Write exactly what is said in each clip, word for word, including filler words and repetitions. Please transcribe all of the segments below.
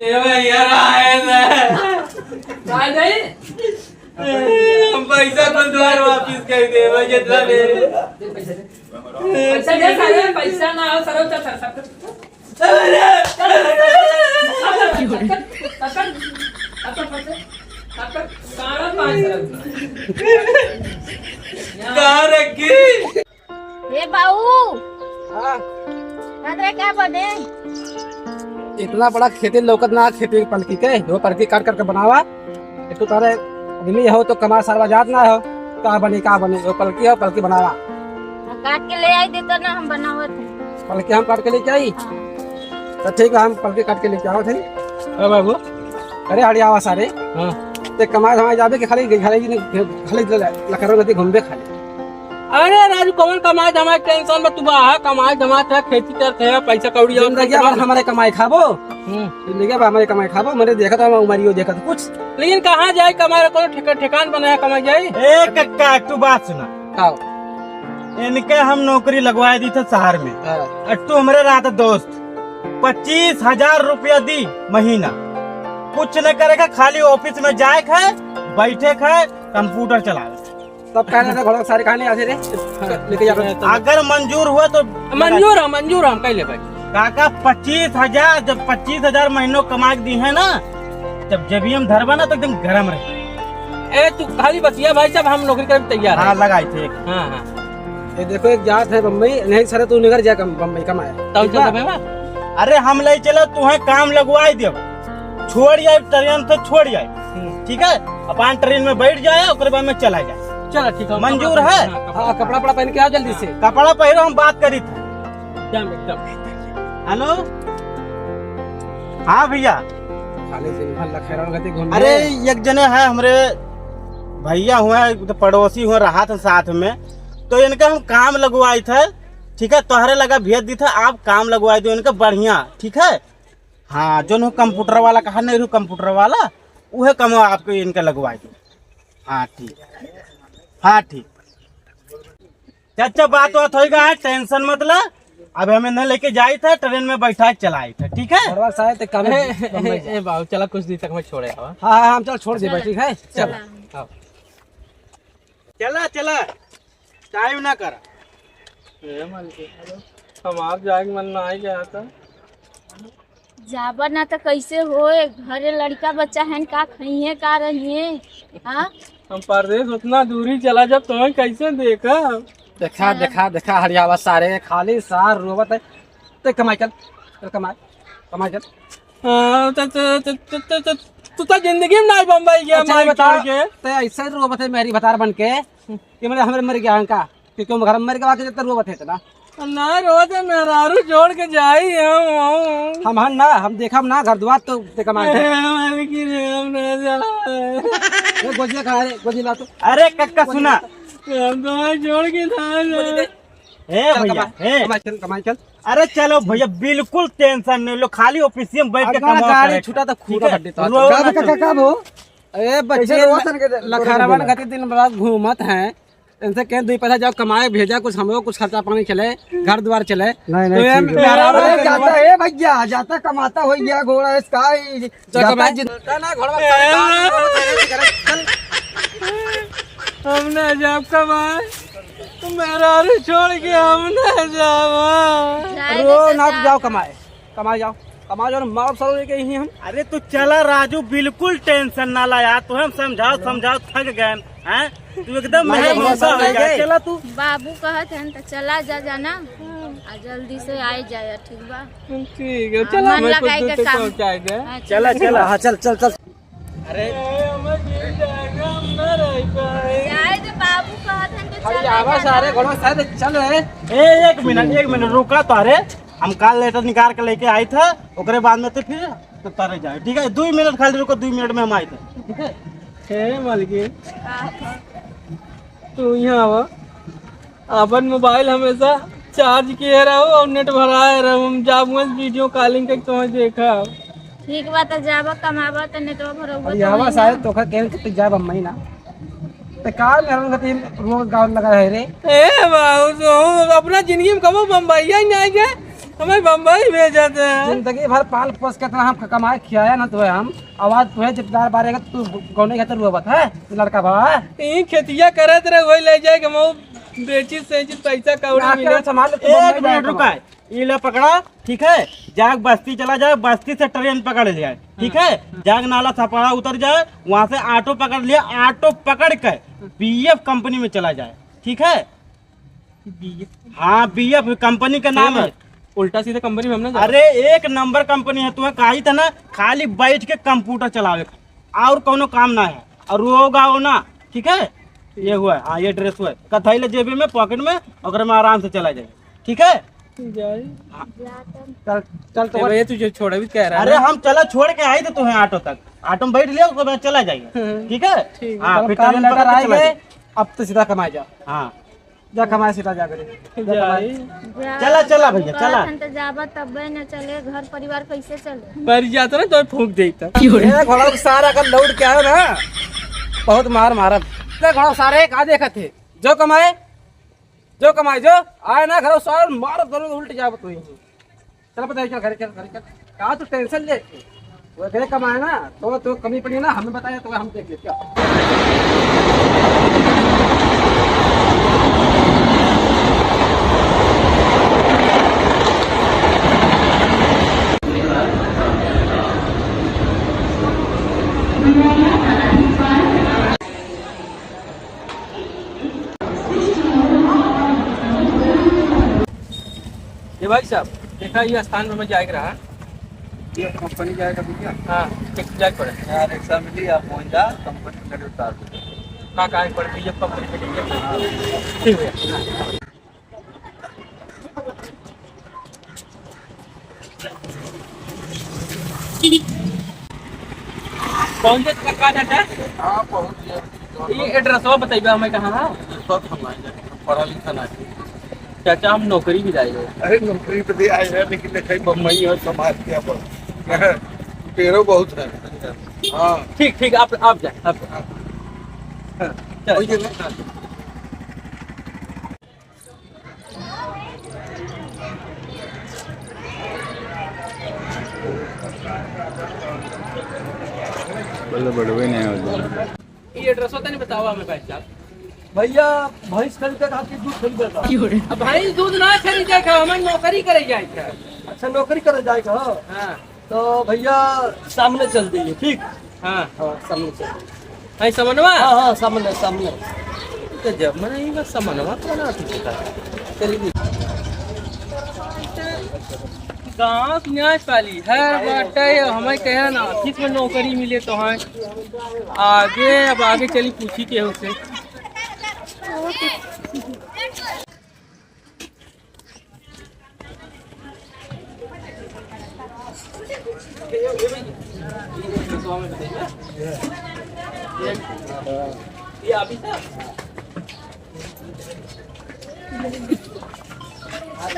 ए भैया, रहा है ना। काय नहीं? हम पैसा तो द्वार वापिस कर दे, भाई, जितना दे। पैसा दे सारे, पैसा ना हो, सरो, चल, सर, सर। अरे! कहाँ रखी? ए बाऊ। हाँ। अरे का बने? इतना बड़ा खेती लौकत ना, खेती पलकी के, वो पलकी काट करके बनावा। एक तो तारे आदमी हो तो कमा सारवा जात ना हो, का बने, का बने, वो पलकी हो, पलकी बनावा। हाँ, काट के ले आई देता ना, हम बनावत हैं। पलकी हम काट के लेके आई? हाँ। तो ठीक है, हम पलकी काट के लेके आवत हैं। अरे बाबू। अरे हरियावा सारे। हाँ। ते कमाए धमाए जाबे कि खाली, खाली, खाली लखनऊ नदी घूमबे खाली? अरे राजू, कौन कमाए धमाए टेंशन में तू बा? कमाए धमाए थे, खेती करते हैं, पैसा कौड़ी और जिंदगी भर हमारे कमाए खाबो। हम्म। जिंदगी भर हमारे कमाए खाबो, मैंने देखा था, मैं उमरियो देखा था कुछ। लेकिन कहाँ जाए कमाए, कौन ठिका-, ठिकान बनाया कमाए जाए? ए कक्का, तू बात सुना। का? इनके हम नौकरी लगवाए दी थे शहर में। हाँ। और तू हमारे रहा था दोस्त, पच्चीस हजार रुपया दी महीना, कुछ न करे का, खाली ऑफिस में जाए खाए, बैठे खाए, कंप्यूटर चलावे। तब कहने से घोड़ा सारे कहानी आते रे। हाँ, लेके जा। अगर मंजूर हुआ तो मंजूर है, मंजूर है, हम कह ले भाई। काका, पच्चीस हजार, जब पच्चीस हजार महीनों कमा के दी है ना, जब जेबी में धरबा ना तो एकदम गरम रहे। ए, तू खाली बतिया भाई साहब, हम नौकरी करे तैयार हाँ, है। लगाई थे। हाँ, हाँ। ये देखो, एक जात है बम्बई, नहीं सर, तू निकर जा कम, बम्बई कमाए। तब ठीक बा? चल बे बा। अरे, हम ले चलो, तू है काम लगवाई देब, छोड़ जाए, ट्रेन से छोड़ जाए। हम्म। ठीक है, अपन ट्रेन में बैठ जाए, ओकरे बाद में चला जाए। चलो, ठीक है, मंजूर कपड़ा है? पहन, हाँ, कपड़ा हाँ, कपड़ा पहन के आओ जल्दी से। कपड़ा पहनो, हम बात करी थे। एकदम, एकदम। हेलो, हाँ भैया। खाली दिन भर लखेरन गति घूम अरे, रहे। एक जने है हमरे भैया हुआ, तो पड़ोसी हुआ, रहा था साथ में, तो इनका हम काम लगवाई थे, ठीक है, तोहरे लगा भेज दी था, आप काम लगवाई दो इनका बढ़िया, ठीक है। हाँ, जो नु कंप्यूटर वाला कहा नहीं रू, कंप्यूटर वाला, उहे कमवा आपको इनका लगवाई दो। हाँ ठीक, हाँ ठीक। चाचा, बात बात होई गा, टेंशन मत ला। अब हम इन्हें लेके जाई था, ट्रेन में बैठा के चलाई था, ठीक है? बड़वा साहब, ते काम ए, ए, ए, बाबू, चला कुछ दिन तक मैं छोड़े आवा। हाँ, हाँ, हम चल छोड़ दे, चला, ठीक है? चल। चला। हाँ। चला, चला, टाइम ना करा। ए, मालकिन, हमार जाए के मन ना आई गया था। जाबा ना त कैसे होए, घरे लड़का बच्चा हैं, का खइहे, का रहिए, हाँ? हम परदेस उतना दूरी चला जब तुम्हें कैसे देखा? देखा, हाँ। देखा, देखा, हरियावा सारे, खाली सार रोवत है। ते कमाई चल, चल कमाई, कमाई चल। हाँ, त, त, तू तो जिंदगी में नहीं बम्बई गया, अच्छा, ये माई बता, छोड़ के। ते ऐसे रोवत है मेरी भतार बन के, कि मेरे हमरे मर गया हंका। कि क्यों घर में मर के आके जब तक रोवत है इतना? ना रोवत है, मेहरारू छोड़ के जाई हम, हम। हम हन ना, हम देखब ना, घर दुआर तो देखा मार के। ए, मर की रे, हम ना जा। ए, गोजिया कहाँ है? गोजिया ला तो। अरे कक्का सुना। हम तो वहाँ छोड़ के ना गोजिया जा। दे। ए चल भैया, कमाई, ए। कमाई चल, कमाई चल। अरे चलो भैया, बिल्कुल टेंशन नहीं लो, खाली ऑफिस में बैठ के अगला कमाओ गाड़ी करे। छूटा तो खूब ठीक है? फट देता। रो का ना बे, का, चल। का, का बो? ए बच्चे कैसे रोवा सन के दे-, लखरवन रोवा गति दिन रात घूमत हैं। इनसे कहें, "दुई पैसा जाओ कमाए, भेजा कुछ, हमरो कुछ खर्चा पानी चले, घर द्वार चले।" नहीं, तो नहीं, ये ठीक है। मेरा अरे, जाता है भैया, जाता कमाता हो गया, घोड़ा इसका ही तो जाता कमाए है जिन- जिंदा ना, घोड़ा ए, चल। हम ना जाब कमाए, मेहरारू छोड़ के हम ना जाब। जाए रो दे ना, तो जा। जाओ कमाए। कमाए जाओ, कमाए जाओ, माँ बाप सालों लेके यहीं हम। अरे तू चला राजू, बिल्कुल टेंशन ना ला यार, तुहे हम समझाओ समझाओ थक गए हैं, तू एकदम नहीं, महसूस नहीं, हो गया। नहीं। चला तू। बाबू कहत हैं तो चला जा, जाना, आ जल्दी से आए जाए, ठीक बा? ठीक है, हाँ, चला, मन मैं कुछ लगाई दूर के तक काम। पहुँचाए दे। हाँ, चला, चला। चला। हाँ, चल, चल, चल। अरे। ए, हमें गिर जाएगा, हम ना रह पाए। जाए दे, बाबू कहत हैं तो अरे, चला आवा जा। सारे घोड़ा सारे चल रहे। ए, एक मिनट, एक मिनट, रुका तो, अरे। हम कॉल लेटर निकाल के लेके आई था, ओकरे बाद में तो फिर तो तारे जाए, ठीक है? दुई मिनट खाली रुको, दुई मिनट में हम आए थे, ठीक है? हे मालकिन, तू यहाँ आवा, अपन मोबाइल हमेशा चार्ज किए रहो और नेट भराए रहो, हम जाबुए वीडियो कॉलिंग के तुम्हें देखा। ठीक बा, त जाबा कमाबा त नेटवा भरौबा अरे तो आवा होई ना। सारे तोखा केहन के जाब हम ना। ते का मेहरारू खातिर रोज गाँव लगा है रे? ए बाबू, तो अपना जिंदगी में कबो बम्बई ही नहीं गए। हमें बम्बई भेजत है। जिंदगी भर पाल पोस के इतना हम कमाए खियाया ना तुहे हम। आवाज तुहे जब दार बारे तू गौने खातिर रोवत है, लड़का बा। ई खेतिया करत रहे, वही ले जाए के मऊ बेची से पैसा कौड़ी ना, मिले। संभाल ले, तू एक बम्बई मिनट जाए रुका। ई ले पकड़ा, ठीक है? जाग बस्ती चला जाए, बस्ती से ट्रेन पकड़ लिया, ठीक है? हाँ। जाग नाला छपरा उतर जाए, वहाँ से ऑटो पकड़ लिया, ऑटो पकड़ के बीएफ कंपनी में चला जाए, ठीक है? बीएफ? हाँ, बीएफ कंपनी का नाम है। उल्टा सीधा कंपनी में हम ना जाए। अरे, एक नंबर कंपनी है, तुम्हें कही था ना, खाली बैठ के कंप्यूटर चलावे, और कोनो काम ना है, और रोग आओ ना, ठीक है? ये हुआ है, हाँ, ये ड्रेस हुआ है, कथाई ले जेबी में, पॉकेट में, ओकरे में आराम से चला जाए। ठीक है? जाई। हाँ। चल, चल तो ए भैया, तू जो छोड़ा भी कह रहा है अरे ना? हम चला छोड़ के आई तो तुम्हें ऑटो तक, ऑटो में बैठ लिया, उसके बाद चला जाएगा। हाँ। ठीक है? ठीक है। हाँ, चलो, फिर काम ट्रेन लेटर पकड़ के आए चला गए, जाएगा। अब तो सीधा कमाए जा। हाँ। जा कमाए सीधा जा करे। जा कमाए। जाई। जा, चला, चला भैया, चला। कहत हन त जाबा तब्बे न चले, घर परिवार कैसे चले? मर जाता ना तो फूंक देता। ए घोड़ा सारा का लौट के आयो ना, बहुत मार मारब। ए घोड़ा सारे का देखत है, जो कमाए जो कमाए जो, आए ना घर सार मार दोनों उल्ट जाब तो ही। चल पता है, चल घर, चल घर, चल। का तू टेंशन ले? वो घरे कमाए ना, तो, तो कमी पड़ी ना, हमें बताया तो हम देख लेते हैं। ये भाई साहब, देखा, ये स्थान में हमें जाए के रहा। ये कंपनी जाएगा भैया? हाँ, एक जाए के पड़े। यार, रिक्शा मिली, आप पहुँच जा, कंपनी में उतार दो। कहाँ, कहाँ पड़े? ये कंपनी में जाइए। हाँ। ठीक है। पहुँचे का, का चाचा? हाँ, पहुँच गया। ये एड्रेसवा बताइबा हमें कहाँ है? एड्रेसवा तो हम आए हैं, पढ़ा लिखा ना है। चाचा, हम नौकरी भी जाए हैं। अरे, नौकरी तो भी आए हैं, लेकिन देखा ही बम्बई और समाज के अपन। पेड़ो बहुत है। हाँ। ठीक, ठीक, आप, आप जाए, आप जाए। हाँ, चल। वही है ना? बोलो, बड़वे नहीं होते। ये एड्रेस होता नहीं, बताओ हमें भाई साहब। भैया, भैंस खरीदे खातिर दूध खरीदे का। अब भैंस दूध ना खरीदे का, हमें नौकरी करे जाए का। अच्छा, नौकरी करे जाए का? हाँ। तो भैया, सामने चल दिए, ठीक? हाँ। हाँ, सामने चल दिए। है समनवा? हाँ, हाँ, सामने, सामने। तो जब मन ई बस समनवा तो ना ठीक था। चलिए। गाँव के न्यायपाली है, बाटे, हमें कहे ना, ऑफिस में नौकरी मिले तो हैं। आगे, अब आगे चली पूछी केहू से।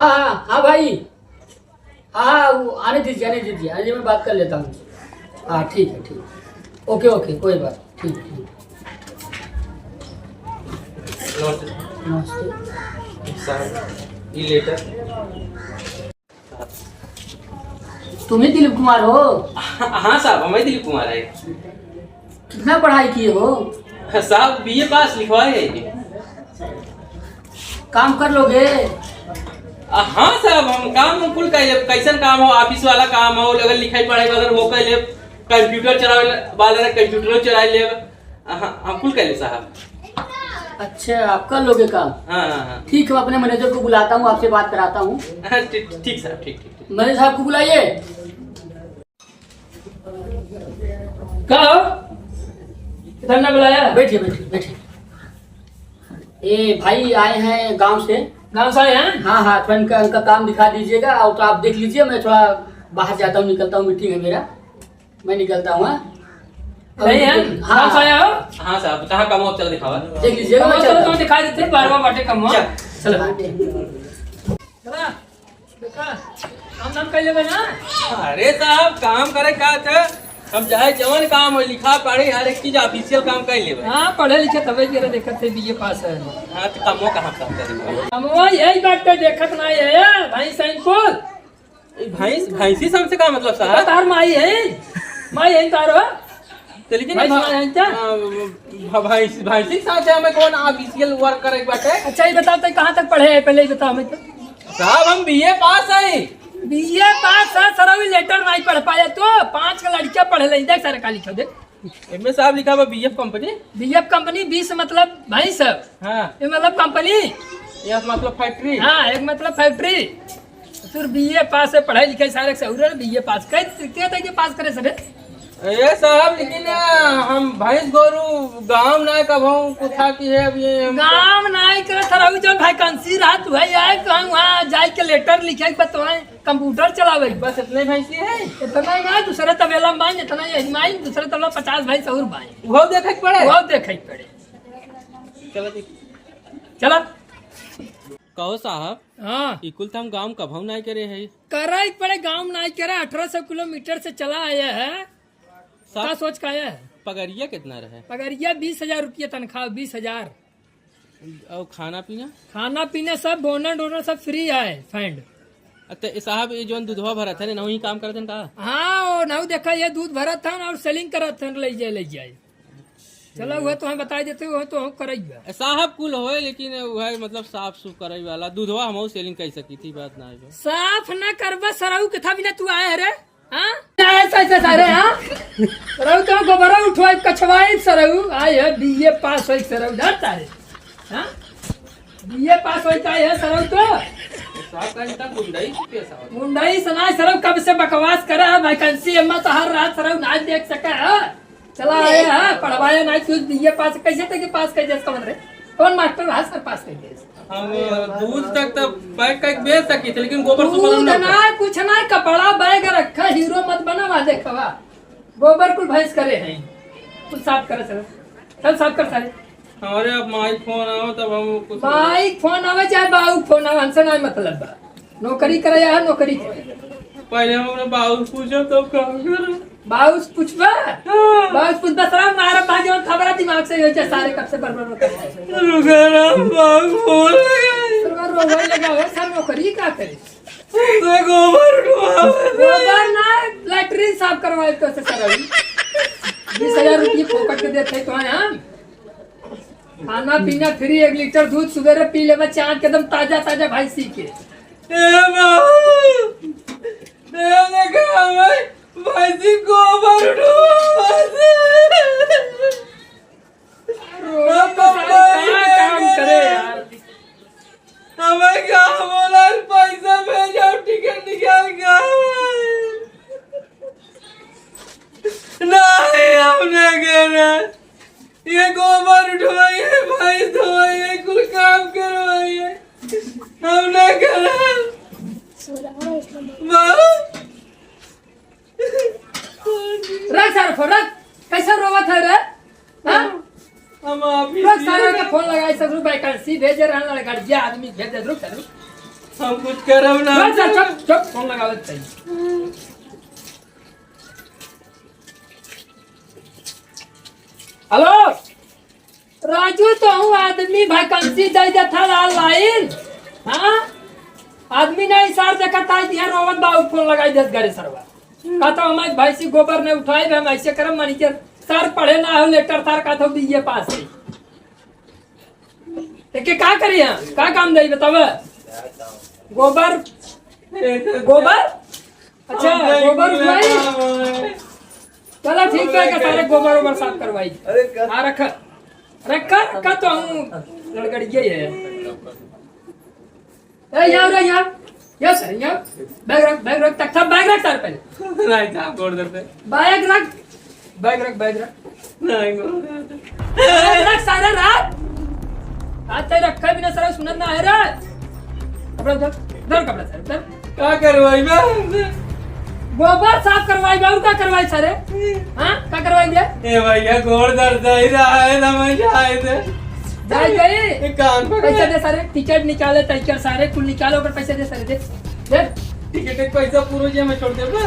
हाँ, हाँ, हाँ भाई। हाँ, हाँ, वो आने दीजिए, आने दीजिए, आने दीजिए, मैं बात कर लेता हूँ। हाँ, ठीक है, ठीक। ओके, ओके, कोई बात, ठीक, ठीक। नमस्ते। नमस्ते। सर, ई लेटर। तुम ही दिलीप कुमार हो? हाँ साहब, हम ही दिलीप कुमार है। कितना पढ़ाई किए हो? साहब, बीए पास लिखवाए है। काम कर लोगे? आ, हाँ साहब, हम काम हम कुल कर लेब। कैसन काम हो, ऑफिस वाला काम हो, अगर लिखाई पढ़ाई वाला हो, कर लेब। कंप्यूटर चलावे वाला रहे, कंप्यूटरो चला लेब। हाँ, हम कुल कर लेब साहब। अच्छा, आप कर लोगे काम? हाँ, हाँ, हाँ। ठीक है, मैं अपने मैनेजर को बुलाता हूँ, आपसे बात कराता हूँ। हाँ, ठीक, ठीक साहब, ठीक, ठीक, ठीक। मैनेजर साहब को बुलाइए। का हो? इधर ना बुलाया? बैठिए, बैठिए, बैठिए। ए, भाई आए हैं गांव से। गांव से आए हैं? हाँ, हाँ, तो इनका, इनका काम दिखा दीजिएगा, और तो आप देख लीजिए, मैं थोड़ा बाहर जाता हूँ, निकलता हूँ, मीटिंग है मेरा, मैं निकलता हूँ, हाँ? नहीं है? हाँ। गांव से आया हो? हाँ साहब, कहाँ काम हो, चलो दिखावा। देख लीजिएगा, मैं चलता हूँ। दिखाई देते, बार बार बाटे काम हो। चल। चलो। चला। देखा, काम धाम कर लेबे ना? अरे साहब, काम करे का थे? हम चाहे जवन काम हो, लिखा पढ़ी, हर एक चीज ऑफिशियल काम कर लेबे। हाँ, पढ़े लिखे तबे जरा देखत थे, बीए पास है। हाँ, तो कमो कहाँ काम करे? कमवा यही बात पे देखत ना है, भाई साइन कुल। ई भैंस, भैंसी से हमसे का मतलब साहब? तार माई है, माई है तार हो। तो लेकिन भैंस भा-, माई है क्या? आ, भ-, भैंस, भैंसी के साथ हमें कौन official work करे के बाटे? अच्छा, ये बताओ, तो कहाँ तक पढ़े है, पहले ही बताओ हमें तो। साहब, हम बीए पास है। बीए पास है, सर, अभी लेटर नहीं पढ़ पाए तो। पाँच का लड़कियाँ पढ़ ले, देख सारे का लिखा दे। एमे साहब लिखा बा BF company. BF company, B से मतलब भैंस है। हाँ। ये मतलब कंपनी। एफ मतलब फैक्ट्री। हाँ, एक मतलब फैक्ट्री। तू बीए पास है, पढ़ाई लिखाई सारे से उड़ल, बीए पास। कई, के तक के पास करे सरे? ए साहब, लेकिन, आ, हम भैंस गोरू गाँव ना कबहूँ कुथा की है, अब ये हम गाँव ना करे, थरऊ जो vacancy रहा, तू है आए, तो हम वहाँ जाए के लेटर लिखे के बतवाए, कंप्यूटर चलावे। बस इतने भैंसी है? इतना ना, दूसरे तबेला में बाइन, इतना यही माइन, दूसरे तबेला पचास भैंस और बाइन। वो देखे के पड़े? वो देखे के पड़े। चलो जी। चला। कहो साहब, हाँ। ई कुल त हम गाँव कभऊ नाई करे है। करे के पड़े, गाँव नाई करे, अठारह सौ किलोमीटर से चला आया है। साहब, का सोच के आया है? पगरिया कितना रहे? पगरिया बीस हजार रुपया तनख्वाह, बीस हजार। और खाना पीना? खाना पीना सब, बोनर डोनर सब free है, fund। अच्छा, ए साहब, ये जौन दूधवा भरत है, ना वही काम करत हैं का? हाँ, वो ना देखा, ये दूध भरत है और selling करत हैं, ले जाए, ले जाए। चला, वह तो हम बताई देते, वह तो हम करई बा। ए साहब, कुल होए, लेकिन वह मतलब साफ सुफ करई वाला दूधवा हम selling कर सकी थी, बात ना है। साफ ना करबा, सरऊ के था बिना तू आए है रे? हाँ? ऐसा, ऐसा सारे, हाँ? सरऊ तो गोबरा उठवाई, कछवाई सरऊ, आए है, बीए पास होई सरऊ, डरता है। हाँ? बीए पास होई का है सरऊ तो? साहब का इतना गुंडई से पेश आवत। गुंडई से ना सरऊ, कब से बकवास करा है, vacancy एमा तो हर रात सरऊ ना देख सका है। चला आया है, पढ़वाया ना, तू बीए पास, कैसे तक पास कर दे, कौन रे? कौन मास्टर है सर पास कर दे? हम दूध तक तो पैक करके बेच सकी थे, लेकिन गोबर से दूध बनल ना ना, कुछ ना, कपड़ा बैग रखा, हीरो मत बना, वहाँ देखवा। गोबर कुल भैंस करे हैं, कुल साफ करे सर, सब साफ कर सारे। हमारे अब माई फोन आओ तब हम कुछ माई फोन आवे चाहे बाऊ फोन आवे, हमसे ना मतलब बा। नौकरी करे या नौकरी करे। पहले हम अपने बाऊ से पूछब तब काम करब। बाऊ से पूछबा? हाँ। बाऊ से पूछबा, सारा मारा भाई जवन खबरा दिमाग से होई जाए, सारे कब से बरबर होता है। रुका ना, बाऊ फोन लगा। सरकार रोवे लगा हो, सर नौकरी का करे? तो गोबर उठवा। गोबर ना, latrine साफ करवाए तो से सर अभी। बीस हजार रुपये फोकट के देते तो हैं हम। खाना पीना free, एक लीटर दूध सुबेरे पी लेबे, चाट के एकदम ताजा ताजा भैंसी के। ए बाबू, ए देखा भाई, भैंसी गोबर उठवा से। रोड पे सारे कहाँ काम करे यार? हमें क्या बोला, पैसा भेजो, टिकट निकाल के आओ। नहीं, हम नहीं कह रहे। ये गोबर उठवाइए, भैंस धोवाइए, कुल काम करवाइए। हम नहीं कह रहे। बाबू। रख सारे फोन, रख। कैसे रोवत है रे? हाँ? हम आप ही रुक सारे के फोन लगाई, सब रुक, vacancy भेजे रहन, लड़का, ये आदमी भेज दे, रुक, रुक। हम कुछ करब ना। रुक सारे, चुप, चुप, फोन लगावत सही। हेलो, राजू, तो हूँ आदमी vacancy दे देता लाल लाइन, हाँ? आदमी नहीं सार देखा था, दिया रोवत बाबू फोन लगाई देत घरे सरवा। कहता हूँ, "मैं भैंसी गोबर नहीं उठाई, हम ऐसे करब, मानी के सर पढ़े ना हो, लेटर सर कहता हूँ, बीए पास है।" तो के का करी हम? का काम दे बतावा? गोबर, गोबर? अच्छा, गोबर उठवाई? चला ठीक है, का सारे गोबर ओबर साफ करवाई। अरे कर। हाँ, रखा, रखा, रखा तो हम लड़गड़िए है। ए, यहाँ रे, यहाँ। यहाँ सर, यहाँ। बैग रख, बैग रख, तख्ता बैग रख सारे पहले। नहीं, साहब, गोड़ दर्द है। बैग रख, बैग रख, बैग रख। नहीं, गोड़ दर्द है। बैग रख सारे, रख। हाथ पे रखा बिना सारा सुनत ना है रे। कपड़ा उतार, उतार कपड़ा सारे, उतार। का करवाई बे? गोबर साफ करवाई बे, और का करवाई सारे? हाँ, का करवाई बे? ए भैया, गोड़ दर्द ही रहा है ना, मैं जाए थे। जाए गई? ये कान पकड़। पैसा दे सारे, टिकट निकाले, टिकट सारे, कुल निकालो, ओकर पैसा दे सारे, दे। दे। टिकट के पैसा पूरा जे में छोड़ देबे।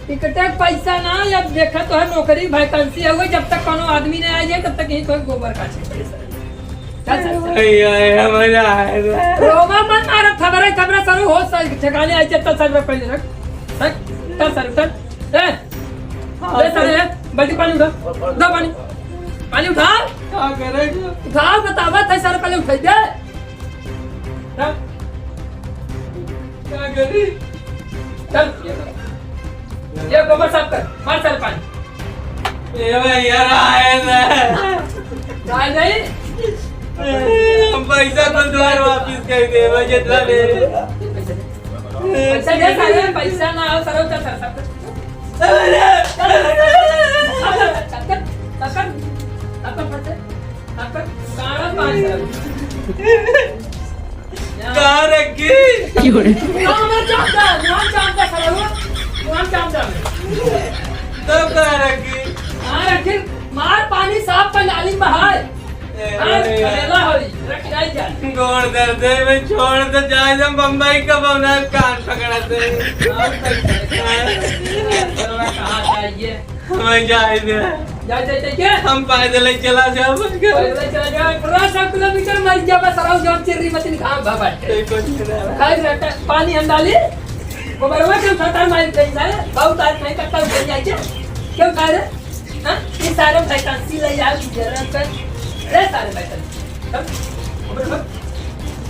टिकट के पैसा ना, अब देखा तो है, नौकरी vacancy है, वो जब तक कोनो आदमी नहीं आ जाए, तब तक यहीं तो गोबर का छे। चल, चल, चल। भैया, ये मजा आए रे। रोवा मत मारो, खबर है, खबर है, सर, होश से ठिकाने आई, चल, चल, सर, पहले रख। चल, चल सारे, चल। ए, हाँ, ले सारे, चल। ए, बाल्टी पानी उठा। उठा पानी। पानी उठा। का करे? उठा, बतावा, तै सारे पहले उठाई दे। चल। का करे? चल। ये गोबर साफ कर, मार सारे पानी। ए भैया, आए ना। काय नहीं? हम पैसा तो द्वार वापिस कर दे, वो जितना ले। पैसा दे सारे, पैसा ना हो, सरो चल, सर, सर। अरे! कहाँ रखी? कहाँ रखी? तो कहाँ रखी? कहाँ रखी? मार पानी साफ कर, नाली में है। ए, हाँ, ए, खड़ेला होई, रख जाई जा। गोड़ दर्द है, मैं छोड़ दे, जाए हम बम्बई का बौना कान पकड़ा दे। हाँ, भाई, कहाँ जाइए? मैं जाए दे। जा, जा, जा, जा। हम पैदल ही चला जाओ, बस कर। पैदल चला जाओ, पूरा सौ किलोमीटर मर जाबा, सराउ जाम, चिर्री मत निकाल, बाबा। कोई कुछ नहीं रहा। खाई रहता, पानी हम डाली, गोबरवा के उठाता, मार दे, बहुत आज नहीं करता, उठे जाए के। क्यों खा रहे? हाँ? ये सारे vacancy ले जाओ, की जरूरत है? ले सारे vacancy। चल, ऊपर चल।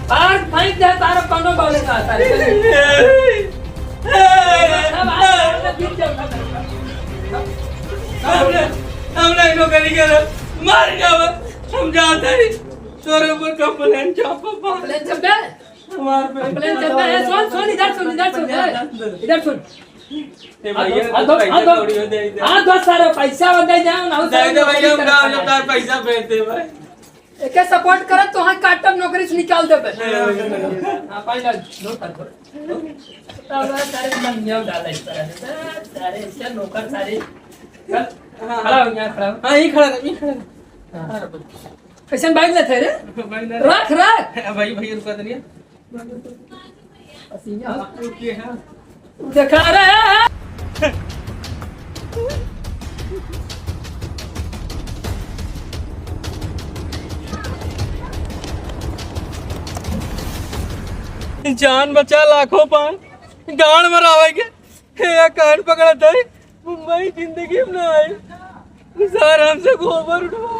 बाहर फेंक दे, तारा कोनो बोले का, सारे। हम आज गिर जाओ। हमने, हमने नौकरी करे, मर जाओ, हम जाते ही। तोरे ऊपर complaint छापा, complaint छापे? हमार पे complaint छापे? सुन, सुन, इधर सुन, इधर सुन, इधर सुन। ए भैया, आ दो, आ दो, पैसा आ दो। कौड़ी हो दे दे। आ दो सारा पैसा हो दे जाओ ना, दे दे भैया, हम गाँव में तार पैसा भेज दे भाई। एके support करत तो हाँ काटब, नौकरी से निकाल देबे। ए भैया। हाँ, पानी डाल, दो सारे, दो। तब सारे मन में डाला इस तरह से। सारे ऐसे नौकर सारे। चल, हाँ। खड़ा हो, यहाँ खड़ा हो। हाँ, यहीं खड़ा रह, यहीं खड़ा रह। हाँ। कैसन bag लेते रे? भाई ना। रख, रख। भाई, भाई, रुका तो नहीं। पसीना। आपको के है? देखा रहे हैं। जान बचा लाखों पान, गांड मरावे के। हे, या कान पकड़ा था, मुंबई जिंदगी में ना आए। सर, हमसे गोबर उठवा।